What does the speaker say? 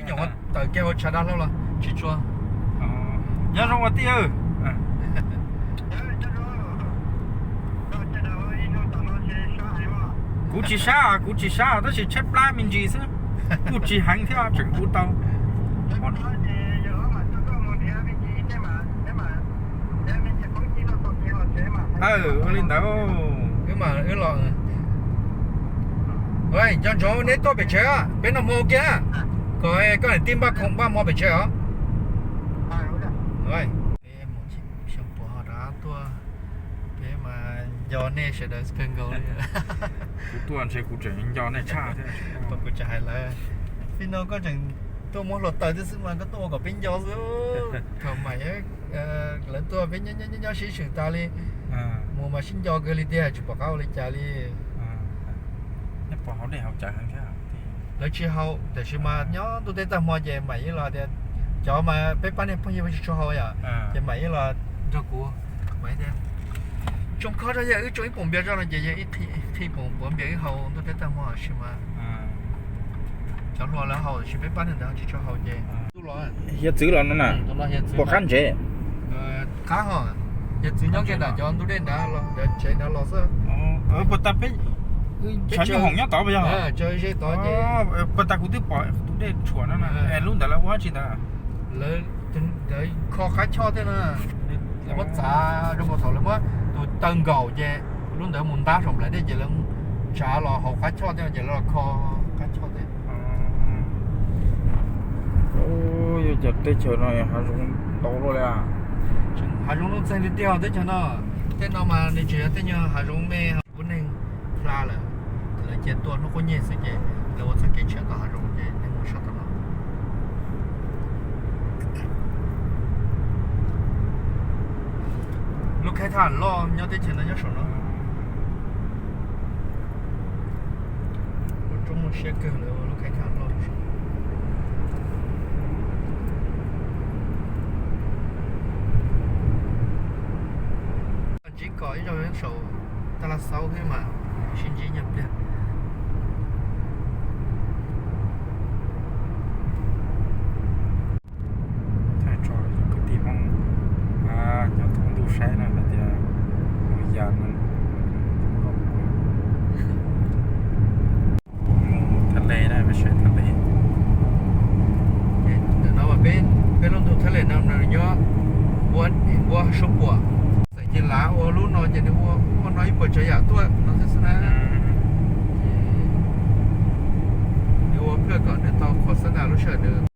Nyuam qhuav tawm kiag hauv tshav dav hlau los tsis tshua. Nyob zoo ua tij. Kuv tsis sab, kuv tsis sab tab sis tshaib plab me ntsis xwb. Kuj tsis heev thiab tseem ua tau. Ua li ntawd. Wb los, nco ntsoov neb tuaj pem tsev, peb noj hmo kiag, kom koj niam tij npaj khoom npaj hmo pem tsev os. Xyoo puas ho rov qab tuaj, peb mas nco nej sawv daws kawg nkaus li. Kuv tuaj ntshe kuv tseem nco nej tshaj thiab. Kuv tseem hais lawv, pib no koj tseem tuaj muab hluav taws thiab xwb mas koj tuaj ua kom peb nco xwb. Thaum Maim lawv tuaj peb nyob nyob sib swm tas li, mus mas sib nco kawg li tiag tsis pom qab ua li cas li. Lawv tsis haus tiam sis mas nyob ntuj teb tag hmo ces Maim ib los tias, cov mas peb pab niag phooj ywg tsis tshua haus yom, ces Maim ib los nrog kuv, Maim tias, tsoo khob zog yog wb tsoo ib poom npias zog no ces yog ib qhib poom puav npias wb haus ntuj teb tag hmo tab sis mas cov hluas lawv haus tiam sis peb pab niag ntawd tsis tshua haus ces. Hiav txwv los no na, puas qab ntsev? Qab ho, hiav txwv nyob kiag nram cov ntug dej nrad los, nram tsev nrad los xwb. Puas tas peb, tshav nyob hoom nyob tod puas yog? Puas tas kuv twb pom tus dej tshuam no na, lub ntawd lawv ua dab tsi ntawd? Lawv kho qab choj thiab na, lawv muab txav zoo nkaus thaum lawv muab tus taw nkaum ces lub ntawd mus ntab saum nplaim dej ces lawv tsav los hauv qab choj thiab ces lawv los kho qab choj thiab. Yog cov teb chaws no hav zoov ntau luaj li. Hav zoov lub ntxeeg tiag tiag teb chaws no. Tej no mas nws tseem yog tej nyuag hav zoov me, lub neej hla lawm, lawv cia tua hnub qub nyiaj xwb ces lawv ua txoj kev tshiab tom hav zoov ces nej mus saib tom no. Lub khaib thaj loj nyob teb chaws no nyob saum no. Lub roob muaj siab kawg lawv ua lub khaib thaj loj. Ntsib kom ib zaug saum Taj Laj Xaub thiab mas sib ntsib nyuag pliag. Thaij tso kwv tij Hmoob nyob thoob ntuj saib na hais tias mus yas no. Mus thaj le na, peb saib thaj le. Ntawm no mas peb, peb lub ntuj thaj le no nws nyob npuab suab puam. Txawm ces lav ua lub no ces nws ua ua no ib puas tsav yam tuaj no xwb xwb na. Nws ua pliag kom nws tau qhuas xab nas lub sij hawm nws